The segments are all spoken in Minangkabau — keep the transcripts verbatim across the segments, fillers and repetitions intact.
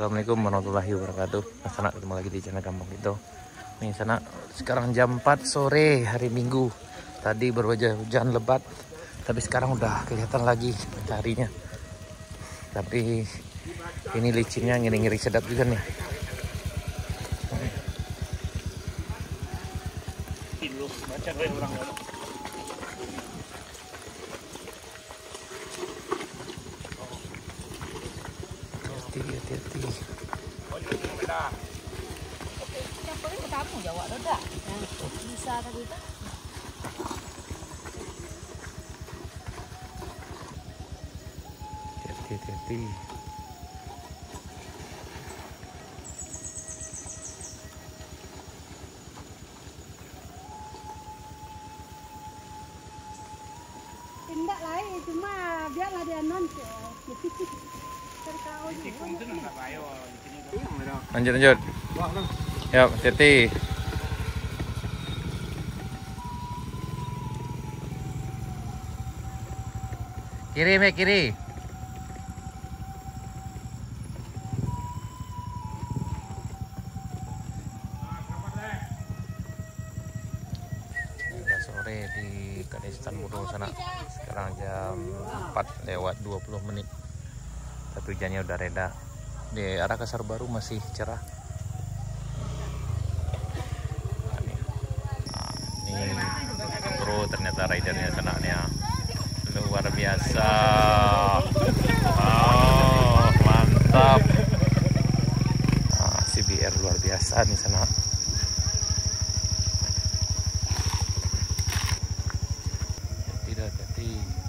Assalamualaikum warahmatullahi wabarakatuh. Nah, sanak, ketemu lagi di channel Kampung Kito. Nih, sanak, sekarang jam empat sore hari Minggu. Tadi baru aja hujan lebat, tapi sekarang udah kelihatan lagi mataharinya. Tapi ini licinnya ngeri-ngeri sedap juga nih. Hati-hati, hati-hati. Siapa ni pertama jawab tu tak? Bisa tadi tu. Hati-hati, hati-hati. Indak lai, cuma biarlah dia non. Terkau juga. Lanjut, lanjut. Yap, hati-hati. Kiri, Mek, kiri. Udah sore di Kadai Setan Budo sana. Sekarang jam empat lewat dua puluh menit. Tapi hujannya udah reda. Di arah Kasar Baru masih cerah. Nah, ini, nah, ini bro, ternyata ridernya sana nih ya. Luar biasa. Oh, mantap. Ah, C B R luar biasa nih sana. Tidak hati-hati.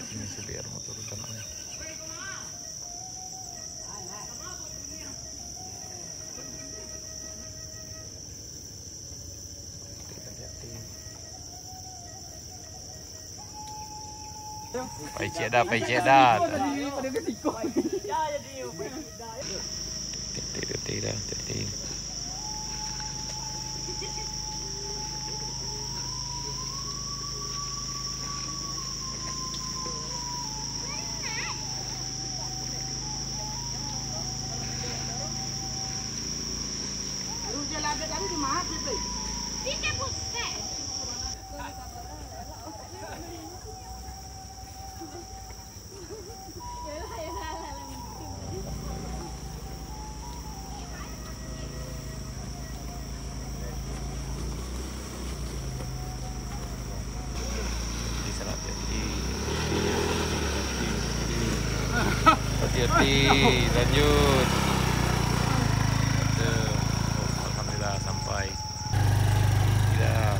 Ini si B R mau turun tanahnya. Hati-hati. Paicik dah, paicik dah. Hati-hati dah, hati-hati. Di sana hati-hati. Hati-hati, lanjut. Aduh, alhamdulillah sampai. Tidak.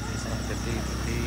Di sana hati-hati, hati-hati.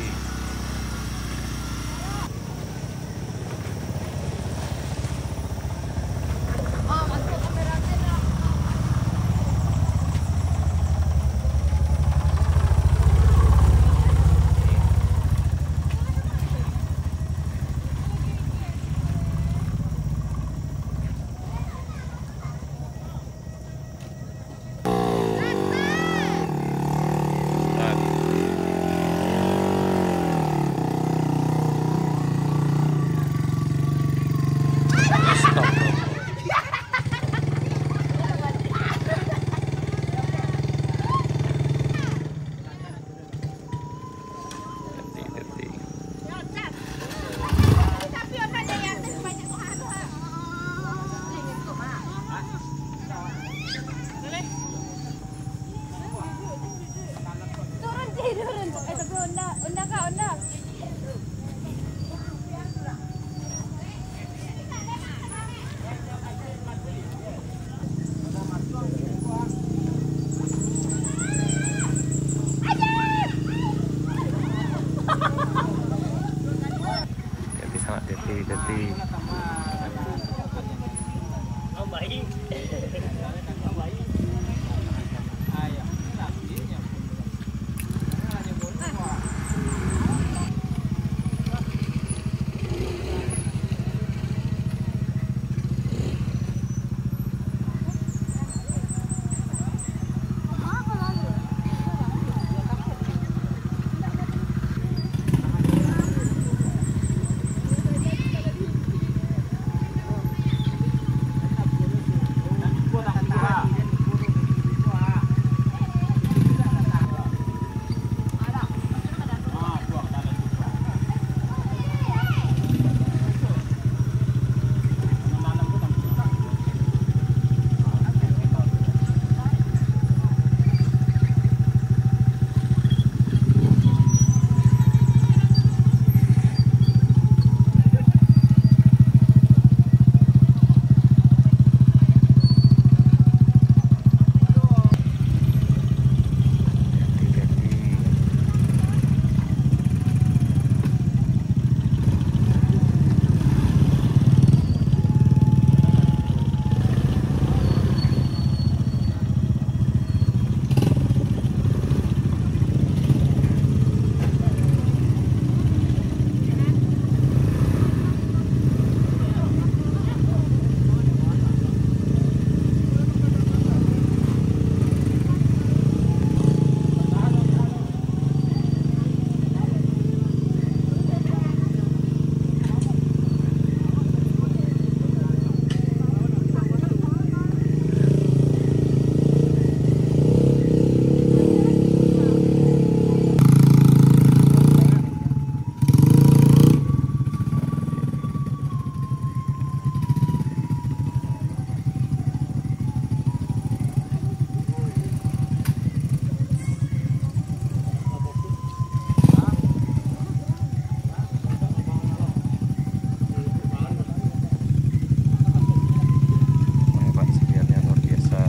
Hebat sih, lihatnya luar biasa.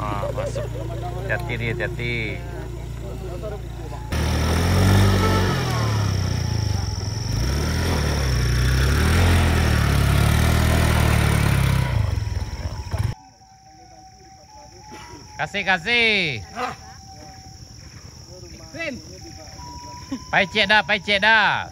Ah, masuk. Hati-hati, hati-hati. Kasih, kasih. Pai ciek dah, pai ciek dah.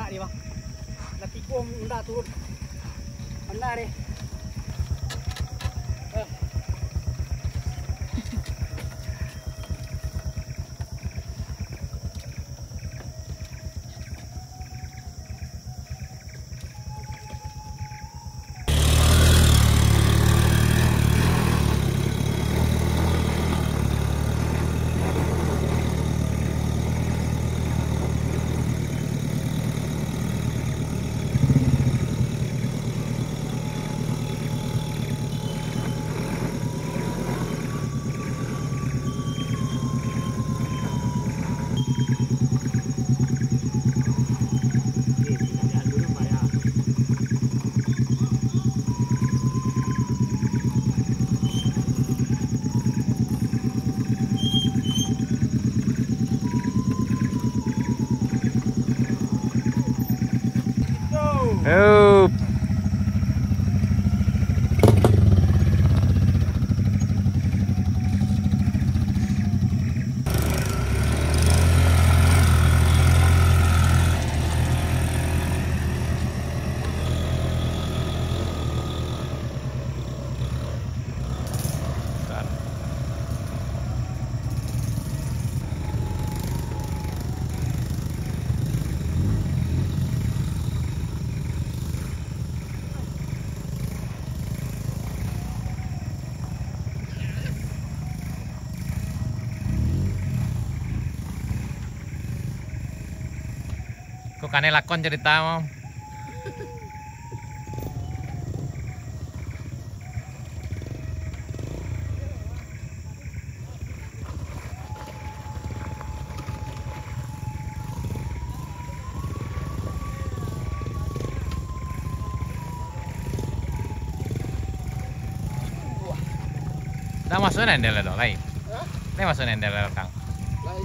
Tadi, Bang. Lah tigo Honda turun. Honda deh. Eh. Hup. Kok kanai lakon carita, Mam? Dah masuk nendel tu, lai? Hah? Dah masuk nendel belakang? Lai.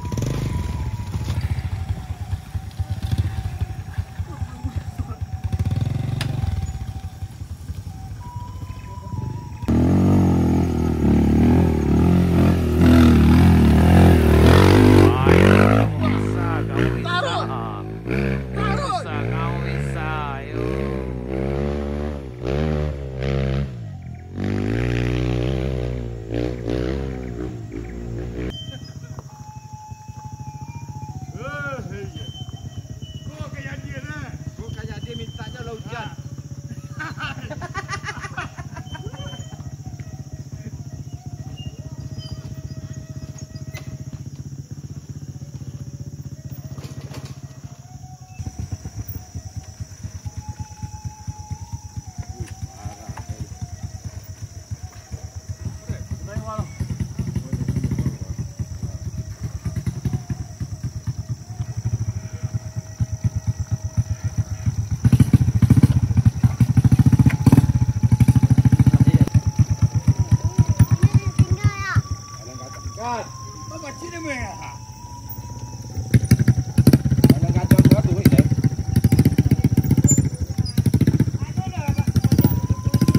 Ko ka jadi, eh? Ko ka jadi, mintaknyo lah ujan.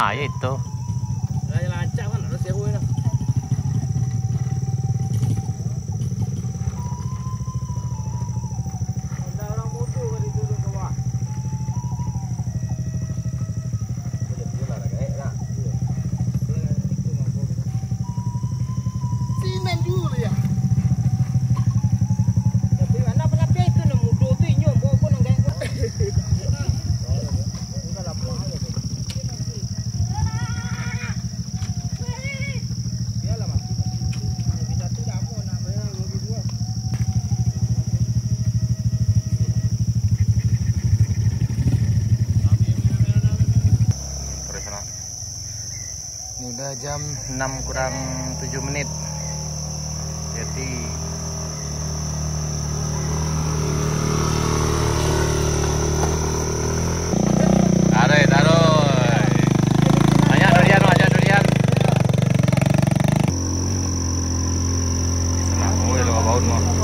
Ah, ya itu. Lah, yang rancak kan, ada sewa lah. Ada orang bodoh kan diturun ke bawah. Sinan dulu ya. Tapi mana pernah itu, nang mudo tu inyo, bawa pun nang gaek. Ini udah jam enam kurang tujuh menit. Jadi, taruih, taruih. Banyak durian, banyak durian. Senang, oi, lo baun mah.